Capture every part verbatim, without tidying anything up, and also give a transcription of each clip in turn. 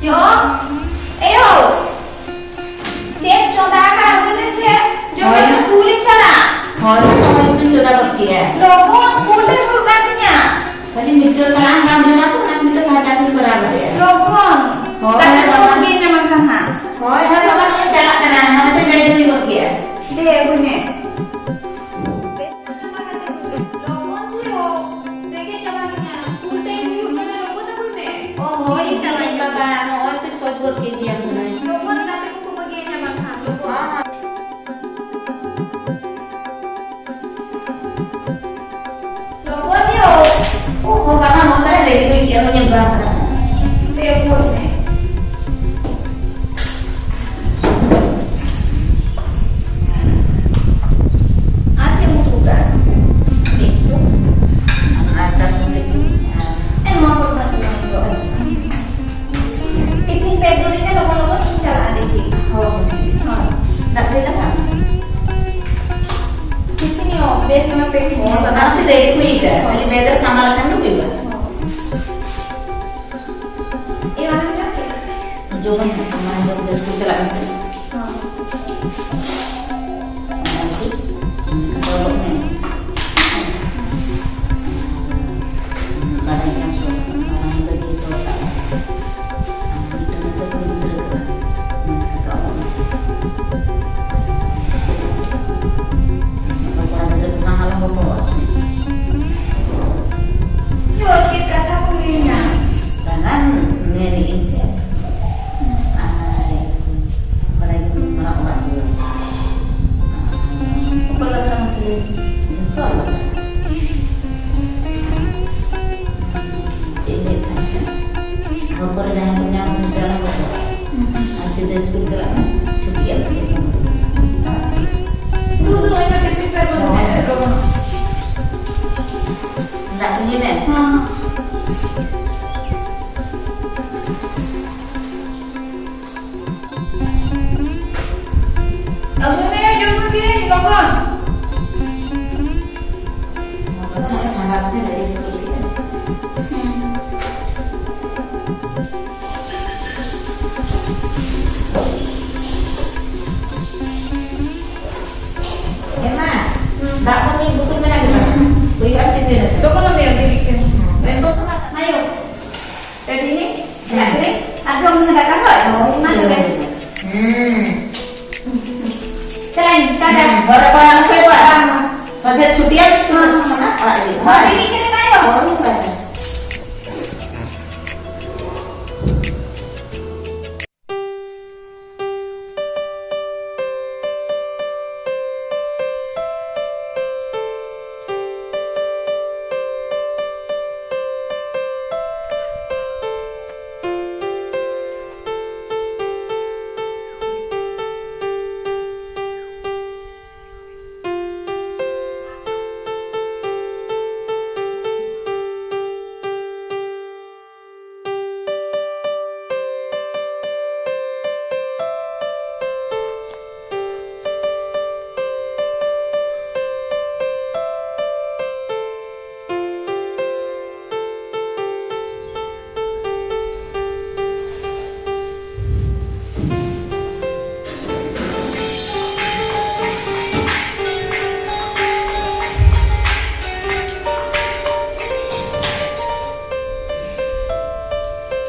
ᱡᱚ, ᱮᱭᱳ, ᱪᱮᱫ ᱪᱚᱸᱫᱟ ᱟᱠᱟᱫ ᱟᱹᱜᱩᱭ ᱢᱮᱥᱮ᱾ ᱡᱚᱢ ᱦᱳᱭ᱾ ᱠᱟᱛᱮ ᱥᱠᱩᱞ ᱤᱧ ᱪᱟᱞᱟᱜ᱾ ᱦᱳᱭ, ᱱᱚᱜᱼᱚᱭ ᱛᱚᱧ ᱪᱚᱸᱫᱟ ᱜᱚᱫ ᱠᱮᱜᱼᱟ᱾ ᱞᱚᱜᱚᱱ, ᱥᱠᱩᱞ ᱴᱟᱭᱤᱢ ᱦᱩᱭᱩᱜ ᱠᱟᱱ ᱛᱤᱧᱟ᱾ ᱠᱷᱟᱹᱞᱤ ᱢᱤᱫᱴᱟᱹᱝ ᱥᱟᱞᱟᱜ ᱮᱢ ᱵᱟᱢ ᱡᱚᱢᱟ ᱛᱚ, ᱚᱱᱟ ᱢᱤᱫᱴᱟᱹᱝ ᱵᱷᱟᱡᱟ ᱠᱚᱧ ᱠᱚᱨᱟᱣ ᱫᱟᱲᱮᱭᱟᱜᱼᱟ᱾ ᱞᱚᱜᱚᱱ᱾ ᱦᱳᱭ, ᱜᱟᱛᱮ ᱠᱚ ᱵᱟᱵᱟ᱾ ᱵᱟᱹᱜᱤᱭᱟᱹᱧᱟ ᱵᱟᱝᱠᱷᱟᱱ ᱦᱟᱸᱜ᱾ ᱦᱳᱭ, ᱦᱳᱭ, ᱵᱟᱵᱟ, ᱱᱚᱜᱼᱚᱭ ᱪᱟᱞᱟᱜ ᱠᱟᱱᱟ, ᱱᱚᱜᱼᱚᱭ ᱛᱚᱧ ᱨᱮᱰᱤ ᱦᱩᱭ ᱜᱚᱫ ᱠᱮᱜᱼᱟ᱾ ᱫᱮ, ᱟᱹᱜᱩᱭ ᱢᱮ᱾ ᱞᱚᱜᱚᱱ ᱥᱮ ᱳ, ᱨᱮᱸᱜᱮᱡ ᱪᱟᱵᱟ ᱠᱤᱧᱟ᱾ ᱥᱠᱩᱞ ᱴᱟᱭᱤᱢ ᱦᱩᱭᱩᱜ ᱠᱟᱱᱟ, ᱞᱚᱜᱚᱱ ᱟᱹᱜᱩᱭ ᱢᱮ᱾ ᱚ, ᱦᱳᱭ, ᱪᱟᱞᱟᱜ ᱟᱹᱧ ᱵᱟᱵᱟ, ᱱᱚᱜᱼᱚᱭ ᱛᱚ ᱪᱷᱚᱸᱪ ᱜᱚᱫ ᱠᱮᱫᱮᱭᱟ ᱦᱩᱱᱟᱹᱝ᱾ ᱞᱚᱜᱚᱱ ᱜᱟᱛᱮ ᱠᱚᱠᱚ ᱵᱟᱹᱜᱤᱭᱟᱹᱧᱟ ᱵᱟᱝᱠᱷᱟᱱ, ᱞᱚᱜᱚᱱ᱾ ᱦᱚᱸ᱾ ᱞᱚᱜᱚᱱ ᱧᱚᱜ᱾ ᱳ, ᱦᱳ, ᱵᱟᱵᱟ, ᱱᱚᱜᱼᱚᱭ ᱛᱟᱞᱮ ᱨᱮᱰᱤ ᱦᱩᱭ ᱠᱮᱜᱼᱟ, ᱱᱚᱜᱼᱚᱭ ᱧᱮᱞ ᱵᱟᱝ ᱠᱟᱱᱟ᱾ ᱫᱮ, ᱯᱷᱳᱱ ᱢᱮ᱾ ᱟᱨ ᱪᱮᱫ ᱮᱢ ᱩᱛᱩ ᱠᱟᱜᱼᱟ? ᱢᱤᱫ ᱪᱷᱚᱯ᱾ ᱟᱨ ᱪᱟᱴᱱᱤ ᱞᱟᱹᱜᱤᱫ, ᱟᱨ ᱮ, ᱱᱚᱣᱟ ᱠᱚᱫᱚ ᱵᱟᱹᱧ ᱡᱚᱢᱟ ᱤᱧ ᱫᱚ᱾ ᱴᱤᱯᱷᱤᱱ ᱯᱮᱠ ᱜᱚᱫ ᱢᱮ, ᱞᱚᱜᱚᱱ ᱞᱚᱜᱚᱱ ᱤᱧ ᱪᱟᱞᱟᱜᱼᱟ ᱫᱮᱠᱷᱤ᱾ ᱦᱳᱭ᱾ ᱦᱳᱭ᱾ ᱫᱟᱜ ᱯᱮ ᱫᱟᱠᱟ? ᱴᱤᱯᱷᱤᱱ ᱭᱳ, ᱵᱮᱜᱽ ᱢᱟ ᱯᱮᱠ ᱦᱳᱭ, ᱵᱟᱵᱟ, ᱚᱱᱟ ᱛᱮ ᱨᱮᱰᱤ ᱦᱩᱭ ᱟᱠᱟᱱᱟ᱾ ᱠᱷᱟᱹᱞᱤ ᱵᱮᱜᱽ ᱨᱮ ᱥᱟᱢᱵᱟᱣ ᱞᱮᱠᱷᱟᱱ ᱜᱮ ᱦᱩᱭᱩᱜᱼᱟ᱾ ᱦᱳᱭ᱾ ᱮ, ᱚᱱᱟ ᱢᱮᱱᱟᱜ ᱜᱮ? ᱡᱚᱢᱟᱹᱧ ᱦᱟᱸᱜ, ᱟᱢ ᱢᱟᱲᱟᱝ ᱡᱚᱢ ᱛᱮ ᱥᱠᱩᱞ ᱪᱟᱞᱟᱜ ᱢᱮᱥᱮ᱾ ᱦᱚᱸ᱾ ᱚᱱᱟ ᱠᱚ ᱞᱚᱞᱚᱜ ᱢᱮ᱾ ᱵᱟᱰᱟᱭ ᱜᱮᱭᱟᱢ ᱛᱚ, ᱢᱟᱲᱟᱝ ᱫᱚ ᱡᱚᱛᱚ ᱠᱟᱜ ᱢᱮ᱾ ᱢᱤᱫᱴᱟᱝ ᱢᱤᱫᱴᱟᱝ ᱠᱩᱲᱤ ᱜᱤᱫᱽᱨᱟᱹ ᱠᱟᱱᱟ᱾ ᱱᱤᱛᱚᱜ ᱠᱚᱲᱟ ᱜᱤᱫᱽᱨᱟᱹ ᱠᱚ ᱥᱟᱶ ᱟᱞᱚᱢ ᱨᱚᱯᱚᱲᱚᱜᱼᱟ᱾ ᱪᱮᱫ ᱠᱟᱛᱷᱟ ᱠᱚ ᱢᱮᱱᱟ? ᱵᱟᱝᱟ, ᱢᱮᱱᱮᱜ ᱟᱹᱧ ᱥᱮ᱾ ᱟᱨ ᱵᱟᱲᱟᱭ ᱜᱮ ᱢᱟᱨᱟᱝ ᱚᱲᱟᱜ ᱫᱩᱣᱟᱹᱨ᱾ ᱚᱠᱚᱭ ᱵᱟᱠᱷᱨᱟ ᱢᱟᱥᱮ ᱞᱟᱹᱭ ᱢᱮ? ᱡᱚᱛᱚᱣᱟᱜ ᱵᱟᱠᱷᱨᱟ᱾ ᱪᱮᱫ ᱤᱧ ᱞᱟᱹᱭᱮᱫ ᱛᱟᱦᱮᱸᱫ ᱥᱮ? ᱦᱚᱨ ᱠᱚᱨᱮ ᱡᱟᱦᱟᱸᱭ ᱠᱚ ᱧᱟᱢ ᱠᱚ, ᱢᱤᱫᱴᱟᱝ ᱟᱞᱚᱢ ᱵᱚᱛᱚᱨᱚᱜᱼᱟ᱾ ᱟᱢ ᱥᱤᱫᱷᱟᱹ ᱥᱠᱩᱞ ᱪᱟᱞᱟᱜ ᱢᱮ, ᱪᱷᱩᱴᱤᱜ ᱟᱢ ᱥᱠᱩᱞ ᱠᱷᱚᱱ᱾ ᱫᱩ, ᱫᱩ, ᱤᱧ ᱫᱚ ᱴᱤᱯᱷᱤᱱ ᱯᱮᱠ ᱵᱟᱹᱱᱩᱜ ᱛᱤᱧᱟ, ᱦᱳᱭ᱾ ᱯᱮᱠ ᱵᱟᱹᱱᱩᱜ᱾ ᱫᱟᱜ ᱠᱚ ᱧᱩᱭ ᱢᱮ᱾ ᱦᱚᱸ᱾ ᱟᱹᱜᱩᱭ ᱢᱮ, ᱡᱚᱢ ᱠᱟᱹᱜᱟᱹᱧ, ᱞᱚᱜᱚᱱ᱾ ᱦᱩᱸ᱾ ᱞᱚᱜᱚᱱ ᱞᱚᱜᱚᱱ ᱢᱮ, ᱵᱤᱞᱤ ᱠᱟᱱᱟ᱾ ᱢᱮᱱ ᱵᱚᱥ ᱚᱱᱟ ᱢᱟᱭᱳ᱾ ᱨᱮᱰᱤ ᱱᱮ? ᱦᱮᱸ᱾ ᱟᱨ ᱡᱚᱢ ᱢᱮ ᱫᱟᱠᱟ ᱦᱳᱭ᱾ ᱦᱳᱭ, ᱢᱟ ᱛᱚᱵᱮ᱾ ᱦᱩᱸ᱾ ᱪᱟᱞᱟᱜ ᱤᱧ, ᱴᱟᱴᱟ᱾ ᱦᱩᱸ, ᱵᱟᱨᱚ ᱯᱟᱲᱟ ᱱᱚᱠᱚᱭ ᱵᱟ? ᱵᱟᱝ, ᱵᱟᱝ᱾ ᱥᱚᱡᱷᱮ ᱪᱷᱩᱴᱤᱭᱟᱢ ᱥᱠᱩᱞ ᱦᱮᱸ᱾ ᱠᱷᱚᱱᱟᱜ ᱚᱲᱟᱜ ᱤᱫᱤ᱾ ᱦᱳᱭ, ᱦᱳᱭ᱾ ᱫᱤᱫᱤ ᱠᱟᱱᱟ ᱢᱟᱭᱳ᱾ ᱦᱳᱭ, ᱦᱳᱭ᱾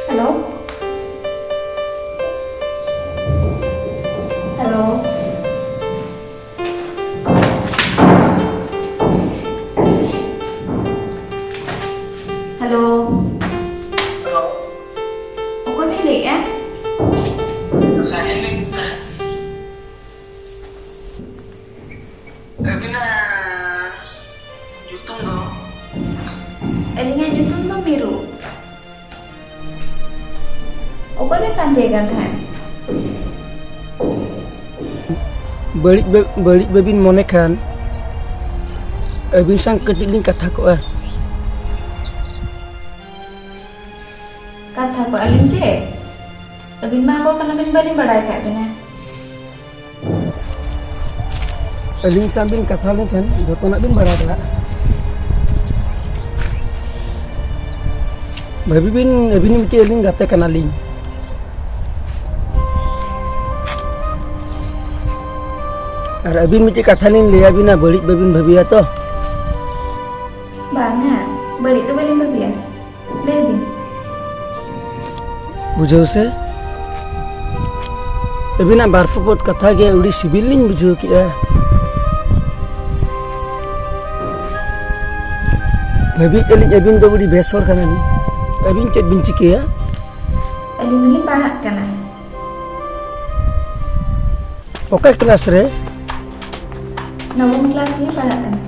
ᱦᱮᱞᱳ᱾ ᱦᱮᱞᱳ᱾ ᱦᱮᱞᱳ᱾ ᱦᱮᱞᱳ᱾ ᱚᱠᱚᱭ ᱵᱤᱱ ᱞᱟᱹᱭᱮᱜᱼᱟ? ᱥᱟᱦᱮᱵ ᱞᱤᱧ ᱢᱮᱱᱫᱟ᱾ ᱟᱹᱵᱤᱱᱟᱜ ᱧᱩᱛᱩᱢ ᱫᱚ? ᱟᱹᱞᱤᱧᱟᱜ ᱧᱩᱛᱩᱢ ᱫᱚ ᱢᱤᱨᱩ᱾ ᱚᱠᱚᱭ ᱵᱮᱱ ᱯᱟᱱᱛᱮᱭᱮ ᱠᱟᱱ ᱛᱟᱦᱮᱸᱫ? ᱵᱟᱹᱲᱤᱡ ᱵᱟ-, ᱵᱟᱹᱲᱤᱡ ᱵᱟᱹᱵᱤᱱ ᱢᱚᱱᱮ ᱠᱷᱟᱱ, ᱟᱹᱵᱤᱱ ᱥᱟᱶ ᱠᱟᱹᱴᱤᱡ ᱞᱤᱧ ᱠᱟᱛᱷᱟ ᱠᱚᱜᱼᱟ᱾ ᱠᱟᱛᱷᱟ ᱠᱚᱜᱼᱟ ᱞᱤᱧ ᱪᱮᱫ? ᱟᱹᱵᱤᱱ ᱢᱟ ᱚᱠᱚᱭ ᱠᱟᱱᱟ ᱵᱤᱱ, ᱵᱟᱹᱞᱤᱧ ᱵᱟᱲᱟᱭ ᱟᱠᱟᱫ ᱵᱤᱱᱟ᱾ ᱟᱹᱞᱤᱧ ᱥᱟᱶ ᱵᱤᱱ ᱠᱟᱛᱷᱟ ᱞᱮᱱᱠᱷᱟᱱ ᱡᱚᱛᱚᱱᱟᱜ ᱵᱤᱱ ᱵᱟᱲᱟᱭ ᱫᱟᱲᱮᱭᱟᱜᱼᱟ᱾ ᱵᱷᱟᱹᱵᱤ ᱵᱤᱱ, ᱟᱹᱵᱤᱱ ᱢᱤᱫᱴᱤᱡ ᱟᱹᱞᱤᱧ ᱜᱟᱛᱮ ᱠᱟᱱᱟᱞᱤᱧ᱾ ᱟᱨ ᱟᱹᱵᱤᱱ ᱢᱤᱫᱴᱤᱡ ᱠᱟᱛᱷᱟ ᱞᱤᱧ ᱞᱟᱹᱭ ᱟᱹᱵᱤᱱᱟ, ᱵᱟᱹᱲᱤᱡ ᱵᱟᱹᱵᱤᱱ ᱵᱷᱟᱹᱵᱤᱭᱟ ᱛᱚ? ᱵᱟᱹᱲᱤᱡ ᱫᱚ ᱵᱟᱹᱞᱤᱧ ᱵᱷᱟᱹᱵᱤᱭᱟ᱾ ᱞᱟᱹᱭ ᱵᱤᱱ᱾ ᱵᱩᱡᱷᱟᱹᱣ ᱥᱮ, ᱟᱹᱵᱤᱱᱟᱜ ᱵᱟᱨ ᱯᱮ ᱯᱚᱫ ᱠᱟᱛᱷᱟ ᱜᱮ ᱟᱹᱰᱤ ᱥᱤᱵᱤᱞ ᱞᱤᱧ ᱵᱩᱡᱷᱟᱹᱣ ᱠᱮᱜᱼᱟ᱾ ᱵᱷᱟᱹᱵᱤᱭᱮᱫ ᱟᱹᱞᱤᱧ ᱟᱹᱵᱤᱱ ᱫᱚ ᱟᱹᱰᱤ ᱵᱮᱥ ᱦᱚᱲ ᱠᱟᱱᱟ ᱵᱤᱱ᱾ ᱟᱹᱵᱤᱱ ᱪᱮᱫ ᱵᱤᱱ ᱪᱤᱠᱟᱹᱭᱟ? ᱟᱹᱞᱤᱧ ᱫᱚᱞᱤᱧ ᱯᱟᱲᱦᱟᱜ ᱠᱟᱱᱟ᱾ ᱚᱠᱟ ᱠᱞᱟᱥ ᱨᱮ? ᱱᱚᱵᱚᱢ ᱠᱞᱟᱥ ᱨᱮᱞᱤᱧ ᱯᱟᱲᱦᱟᱜ ᱠᱟᱱᱟ᱾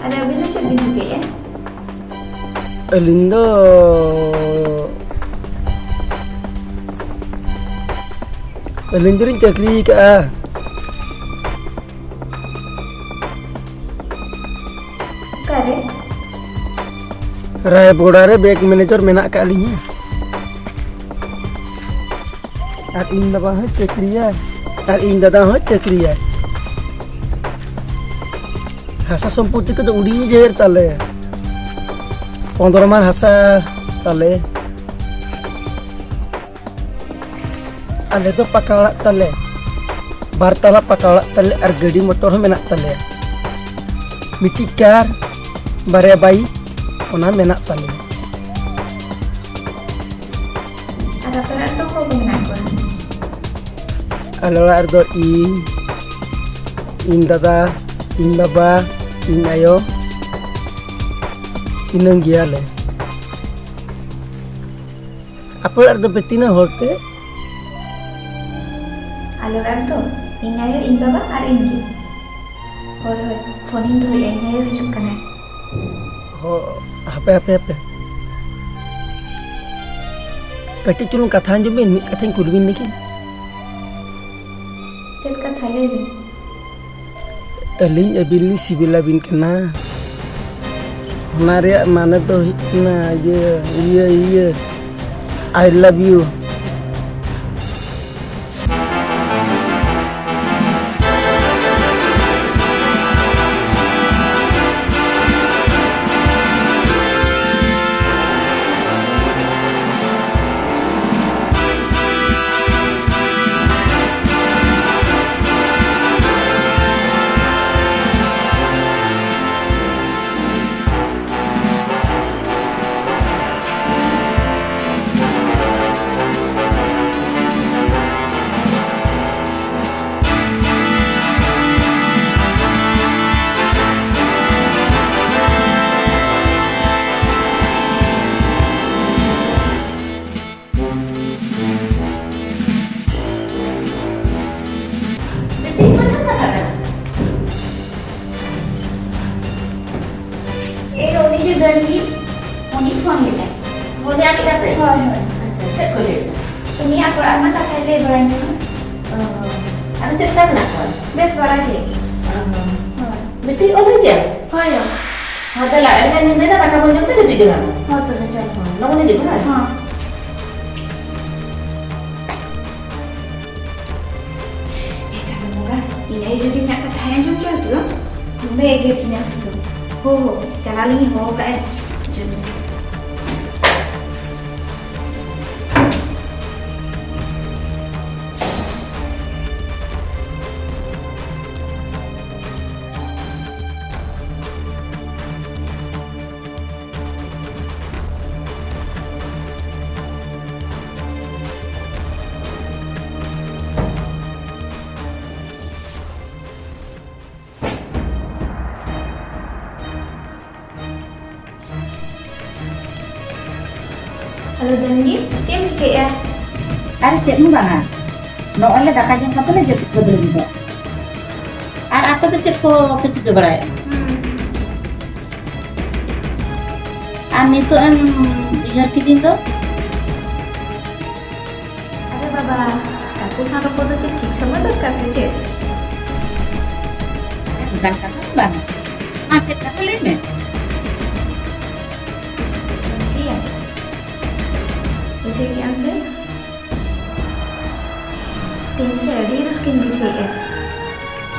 ᱟᱨ ᱟᱹᱵᱤᱱ ᱫᱚ ᱪᱮᱫ ᱵᱤᱱ ᱪᱤᱠᱟᱹᱭᱮᱫᱼᱟ? ᱟᱹᱞᱤᱧ ᱫᱚ, ᱟᱹᱞᱤᱧ ᱫᱚᱞᱤᱧ ᱪᱟᱹᱠᱨᱤ ᱟᱠᱟᱫᱼᱟ᱾ ᱚᱠᱟᱨᱮ? ᱨᱟᱭᱵᱚᱲᱟ ᱨᱮ ᱵᱮᱝᱠ ᱢᱮᱱᱮᱡᱟᱨ ᱢᱮᱱᱟᱜ ᱟᱠᱟᱫ ᱞᱤᱧᱟ᱾ ᱟᱨ ᱤᱧ ᱵᱟᱵᱟ ᱦᱚᱸᱭ ᱪᱟᱹᱠᱨᱤᱭᱟ, ᱟᱨ ᱤᱧ ᱫᱟᱫᱟ ᱦᱚᱸᱭ ᱪᱟᱹᱠᱨᱤᱭᱟ᱾ ᱦᱟᱥᱟ ᱥᱚᱢᱯᱚᱛᱤ ᱠᱚᱫᱚ ᱟᱹᱰᱤ ᱰᱷᱮᱨ ᱛᱟᱞᱮ, ᱯᱚᱱᱫᱽᱨᱚ ᱢᱟᱲ ᱦᱟᱥᱟ ᱛᱟᱞᱮ᱾ ᱟᱞᱮ ᱫᱚ ᱯᱟᱠᱟ ᱚᱲᱟᱜ ᱛᱟᱞᱮ, ᱵᱟᱨ ᱛᱟᱞᱟ ᱯᱟᱠᱟ ᱚᱲᱟᱜ ᱛᱟᱞᱮ, ᱟᱨ ᱜᱟᱹᱰᱤ ᱢᱚᱴᱚᱨ ᱦᱚᱸ ᱢᱮᱱᱟᱜ ᱛᱟᱞᱮᱭᱟ᱾ ᱢᱤᱫᱴᱤᱡ ᱠᱟᱨ, ᱵᱟᱨᱭᱟ ᱵᱟᱭᱤᱠ, ᱚᱱᱟ ᱢᱮᱱᱟᱜ ᱛᱟᱞᱮᱭᱟ᱾ ᱟᱨ ᱟᱯᱮ ᱚᱲᱟᱜ ᱨᱮᱫᱚ ᱚᱠᱚᱭ ᱠᱚ ᱢᱮᱱᱟᱜ ᱠᱚᱣᱟ? ᱟᱞᱮ ᱚᱲᱟᱜ ᱨᱮᱫᱚ ᱤᱧ, ᱤᱧ ᱫᱟᱫᱟ, ᱤᱧ ᱵᱟᱵᱟ, ᱤᱧ ᱟᱭᱳ, ᱤᱱᱟᱹᱝ ᱜᱮᱭᱟᱞᱮ᱾ ᱟᱯᱮ ᱚᱲᱟᱜ ᱨᱮᱫᱚ ᱯᱮ ᱛᱤᱱᱟᱹᱜ ᱦᱚᱲ ᱛᱮ? ᱟᱞᱮ ᱚᱲᱟᱜ ᱨᱮᱫᱚ ᱤᱧ ᱟᱭᱳ, ᱤᱧ ᱵᱟᱵᱟ ᱟᱨ ᱤᱧ ᱜᱮ᱾ ᱦᱳᱭ, ᱦᱳᱭ, ᱯᱷᱳᱱᱤᱧ ᱫᱚᱦᱚᱭᱮᱫᱼᱟ, ᱤᱧ ᱟᱭᱳ ᱦᱤᱡᱩᱜ ᱠᱟᱱᱟᱭ᱾ ᱦᱚ, ᱦᱟᱯᱮ, ᱦᱟᱯᱮ, ᱦᱟᱯᱮ᱾ ᱠᱟᱹᱴᱤᱡ ᱪᱩᱞᱩᱝ ᱠᱟᱛᱷᱟ ᱟᱸᱡᱚᱢ ᱵᱤᱱ, ᱢᱤᱫ ᱠᱟᱛᱷᱟᱧ ᱠᱩᱞᱤ ᱵᱤᱱ ᱞᱮᱜᱮ᱾ ᱪᱮᱫ ᱠᱟᱛᱷᱟ? ᱞᱟᱹᱭ ᱵᱤᱱ᱾ ᱟᱹᱞᱤᱧ ᱟᱹᱵᱤᱱ ᱞᱤᱧ ᱥᱤᱵᱤᱞ ᱟᱹᱵᱤᱱ ᱠᱟᱱᱟ᱾ ᱚᱱᱟ ᱨᱮᱭᱟᱜ ᱢᱟᱱᱮ ᱫᱚ ᱦᱩᱭᱩᱜ ᱠᱟᱱᱟ ᱤᱭᱟᱹ, ᱤᱭᱟᱹ, ᱤᱭᱟᱹ, I love you᱾ ᱫᱟᱹᱲ ᱜᱮ᱾ ᱩᱱᱤ ᱯᱷᱳᱱ ᱞᱮᱫᱟᱭ᱾ ᱩᱱᱤ ᱟᱡ ᱜᱟᱛᱮ? ᱦᱳᱭ, ᱦᱳᱭ᱾ ᱟᱪᱪᱷᱟ, ᱪᱮᱫ ᱠᱚ ᱞᱟᱹᱭ ᱮᱫᱟ? ᱩᱱᱤᱭᱟᱜ ᱚᱲᱟᱜ ᱨᱮᱱᱟᱜ ᱠᱟᱛᱷᱟᱭ ᱞᱟᱹᱭ ᱵᱟᱲᱟᱧ ᱠᱟᱱᱟ᱾ ᱚ, ᱟᱫᱚ ᱪᱮᱫ ᱞᱮᱠᱟ ᱢᱮᱱᱟᱜ ᱠᱚᱣᱟ? ᱵᱮᱥ ᱵᱟᱲᱟ ᱜᱮ᱾ ᱚ᱾ ᱦᱳᱭ᱾ ᱵᱤᱴᱤ, ᱚᱞ ᱦᱩᱭ ᱠᱮᱫᱟ? ᱦᱳᱭ ᱭᱳ᱾ ᱦᱚᱸ, ᱫᱮᱞᱟ, ᱟᱹᱰᱤ ᱜᱟᱱ ᱧᱤᱫᱟᱹᱭᱮᱱᱟ, ᱫᱟᱠᱟ ᱵᱚᱱ ᱡᱚᱢ ᱛᱮ ᱡᱟᱹᱯᱤᱫ ᱡᱚᱝᱟ ᱵᱚᱱ᱾ ᱦᱚᱸ, ᱛᱚᱵᱮ ᱪᱚᱞ᱾ ᱦᱚᱸ, ᱞᱚᱜᱚᱱ ᱦᱤᱡᱩᱜ ᱢᱮ, ᱦᱮᱸ? ᱦᱚᱸ᱾ ᱮ ᱪᱟᱸᱫᱳ ᱵᱚᱸᱜᱟ, ᱤᱧ ᱟᱭᱳ ᱡᱩᱫᱤ ᱤᱧᱟᱜ ᱠᱟᱛᱷᱟᱭ ᱟᱸᱡᱚᱢ ᱠᱮᱭᱟ ᱦᱩᱛᱩ ᱫᱚ, ᱫᱚᱢᱮ ᱮᱜᱮᱨ ᱠᱤᱧᱟ ᱦᱩᱛᱩ ᱫᱚ᱾ ᱦᱳ, ᱦᱳ, ᱪᱟᱞᱟᱣ ᱞᱤᱧ ᱦᱚᱦᱚ ᱠᱟᱜᱼᱟ᱾ ᱦᱮᱞᱳ ᱫᱟᱹᱱᱜᱤ, ᱪᱮᱫ ᱮᱢ ᱪᱤᱠᱟᱹᱭᱮᱫᱼᱟ? ᱟᱨ ᱪᱮᱫ ᱦᱚᱸ ᱵᱟᱝᱟ, ᱱᱚᱜᱼᱚᱭ ᱞᱮ ᱫᱟᱠᱟ ᱡᱚᱢ ᱠᱟᱛᱮ ᱞᱮ ᱡᱟᱹᱯᱤᱫ ᱜᱚᱫ ᱞᱟᱹᱜᱤᱫᱚᱜ᱾ ᱟᱨ ᱟᱯᱮ ᱫᱚ ᱪᱮᱫ ᱠᱚ ᱯᱮ ᱪᱤᱠᱟᱹ ᱵᱟᱲᱟᱭᱮᱫᱼᱟ? ᱦᱩᱸ᱾ ᱟᱨ ᱱᱤᱛᱚᱜ ᱮᱢ ᱩᱭᱦᱟᱹᱨ ᱠᱤᱫᱤᱧ ᱫᱚ? ᱟᱨᱮ ᱵᱟᱵᱟ, ᱜᱟᱛᱮ ᱥᱟᱶ ᱨᱚᱯᱚᱲ ᱫᱚ ᱪᱮᱫ ᱴᱷᱤᱠ ᱥᱚᱢᱚᱭ ᱫᱚᱨᱠᱟᱨ ᱥᱮ ᱪᱮᱫ? ᱚᱱᱠᱟᱱ ᱠᱟᱛᱷᱟ ᱫᱚ ᱵᱟᱝ᱾ ᱢᱟ, ᱪᱮᱫ ᱠᱟᱛᱷᱟ ᱞᱟᱹᱭ ᱢᱮ? ᱤᱭᱟᱹ, ᱵᱩᱡᱷᱟᱹᱣ ᱠᱮᱜ ᱟᱢ ᱥᱮ? ᱛᱮᱦᱮᱧ ᱥᱮ ᱟᱹᱰᱤ ᱨᱟᱹᱥᱠᱟᱹᱧ ᱵᱩᱡᱷᱟᱹᱣᱮᱫᱼᱟ᱾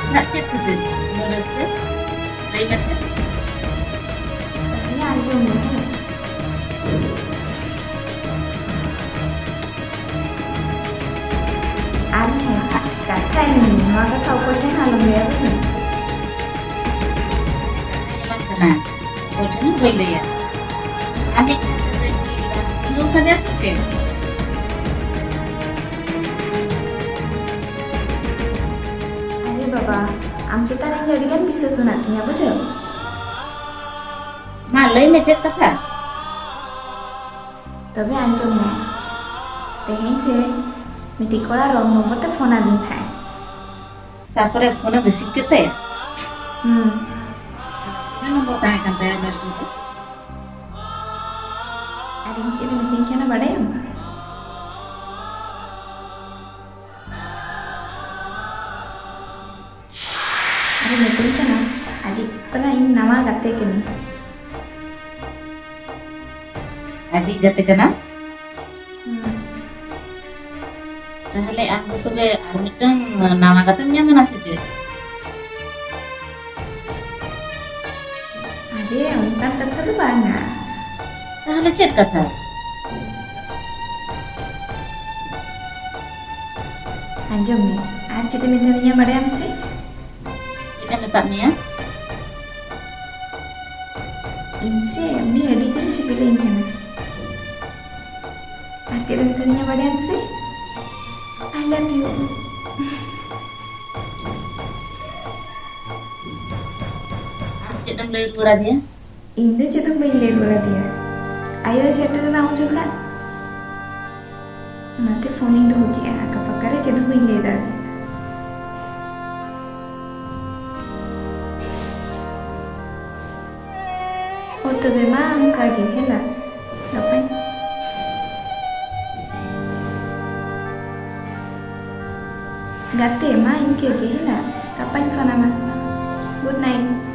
ᱪᱮᱫᱟᱜ, ᱪᱮᱫ ᱠᱷᱟᱹᱛᱤᱨ ᱩᱱᱟᱹᱜ ᱨᱟᱹᱥᱠᱟᱹ? ᱞᱟᱹᱭ ᱢᱮᱥᱮ᱾ ᱛᱟᱦᱞᱮ ᱟᱸᱡᱚᱢ ᱢᱮ, ᱦᱮᱸ? ᱟᱨ ᱦᱮᱸ, ᱠᱟᱛᱷᱟ ᱮᱢ ᱢᱮ, ᱱᱚᱣᱟ ᱠᱟᱛᱷᱟ ᱚᱠᱚᱭ ᱴᱷᱮᱱ ᱟᱞᱚᱢ ᱞᱟᱹᱭᱟ, ᱵᱩᱡᱷᱟᱹᱣ? ᱪᱟᱞᱟᱜ ᱠᱟᱱᱟ, ᱚᱠᱚᱭ ᱴᱷᱮᱱ ᱦᱚᱸ ᱵᱟᱹᱧ ᱞᱟᱹᱭᱟ᱾ ᱟᱢ ᱢᱤᱫᱴᱟᱝ ᱜᱤᱫᱽᱨᱟᱹ ᱪᱮᱫ ᱞᱮᱠᱟ ᱧᱩᱨ ᱠᱟᱫᱮᱭᱟ ᱥᱮ ᱪᱮᱫ? ᱟᱨᱮ ᱵᱟᱵᱟ, ᱟᱢ ᱪᱮᱛᱟᱱ ᱨᱮ ᱤᱧ ᱟᱹᱰᱤ ᱜᱟᱱ ᱵᱤᱥᱥᱟᱹᱥ ᱢᱮᱱᱟᱜ ᱛᱤᱧᱟ, ᱵᱩᱡᱷᱟᱹᱣ? ᱢᱟ, ᱞᱟᱹᱭ ᱢᱮ, ᱪᱮᱫ ᱠᱟᱛᱷᱟ? ᱛᱚᱵᱮ ᱟᱸᱡᱚᱢ ᱢᱮ, ᱛᱮᱦᱮᱧ ᱥᱮ ᱢᱤᱫᱴᱤᱡ ᱠᱚᱲᱟ wrong ᱱᱚᱢᱵᱚᱨ ᱛᱮ ᱯᱷᱳᱱ ᱟᱹᱫᱤᱧ ᱛᱟᱦᱮᱸᱫ᱾ ᱛᱟᱨᱯᱚᱨᱮ ᱯᱷᱳᱱᱮ receive ᱠᱮᱫ ᱛᱟᱭᱟ? ᱦᱩᱸ᱾ ᱛᱤᱱᱟᱹᱜ ᱱᱚᱢᱵᱚᱨ ᱛᱟᱦᱮᱸ ᱠᱟᱱ ᱛᱟᱭᱟ ᱞᱤᱥᱴ ᱨᱮ? ᱪᱮᱫ ᱜᱟᱛᱮ ᱠᱟᱱᱟ? ᱦᱩᱸ᱾ ᱛᱟᱦᱞᱮ ᱟᱢ ᱫᱚ ᱛᱚᱵᱮ ᱟᱨ ᱢᱤᱫᱴᱟᱝ ᱱᱟᱣᱟ ᱜᱟᱛᱮᱢ ᱧᱟᱢ ᱮᱱᱟ ᱥᱮ ᱪᱮᱫ? ᱟᱨᱮ, ᱚᱱᱠᱟᱱ ᱠᱟᱛᱷᱟ ᱫᱚ ᱵᱟᱝᱟ᱾ ᱛᱟᱦᱞᱮ ᱪᱮᱫ ᱠᱟᱛᱷᱟ? ᱟᱸᱡᱚᱢ ᱢᱮ, ᱟᱨ ᱪᱮᱫ ᱮ ᱢᱮᱛᱟᱫᱤᱧᱟ ᱵᱟᱲᱟᱭᱟᱢ ᱥᱮ? ᱪᱮᱫ ᱮ ᱢᱮᱛᱟᱫ ᱢᱮᱭᱟ? ᱤᱧ ᱥᱮ ᱩᱱᱤ ᱟᱹᱰᱤ ᱡᱳᱨᱮ ᱥᱤᱵᱤᱞᱤᱧ ᱠᱟᱱᱟ᱾ ᱟᱨ ᱪᱮᱫ ᱮ ᱢᱮᱛᱟᱫᱤᱧᱟ ᱵᱟᱲᱟᱭᱟᱢ ᱥᱮ? I love you. ᱟᱢ ᱪᱮᱫ ᱮᱢ ᱞᱟᱹᱭ ᱨᱩᱣᱟᱹᱲ ᱟᱫᱮᱭᱟ? ᱤᱧ ᱫᱚ ᱪᱮᱫ ᱦᱚᱸ ᱵᱟᱹᱧ ᱞᱟᱹᱭ ᱨᱩᱣᱟᱹᱲ ᱟᱫᱮᱭᱟ᱾ ᱟᱭᱳᱭ ᱥᱮᱴᱮᱨ ᱮᱱᱟ ᱩᱱ ᱡᱚᱠᱷᱟᱱ᱾ ᱚᱱᱟᱛᱮ ᱯᱷᱳᱱᱤᱧ ᱫᱚᱦᱚ ᱠᱮᱜᱼᱟ, ᱟᱠᱟ ᱯᱟᱠᱟ ᱨᱮ ᱪᱮᱫ ᱦᱚᱸ ᱵᱟᱹᱧ ᱞᱟᱹᱭ ᱫᱟᱲᱮᱭᱟᱜᱼᱟ᱾ ᱚ, ᱛᱚᱵᱮ ᱢᱟ ᱚᱱᱠᱟ ᱜᱮ, ᱦᱮᱞᱟ, ᱜᱟᱯᱟᱧ ᱜᱟᱛᱮ, ᱢᱟ ᱤᱱᱠᱟᱹ ᱜᱮ, ᱦᱮᱞᱟ, ᱜᱟᱯᱟᱧ ᱯᱷᱳᱱ ᱟᱢᱟ᱾ Good night.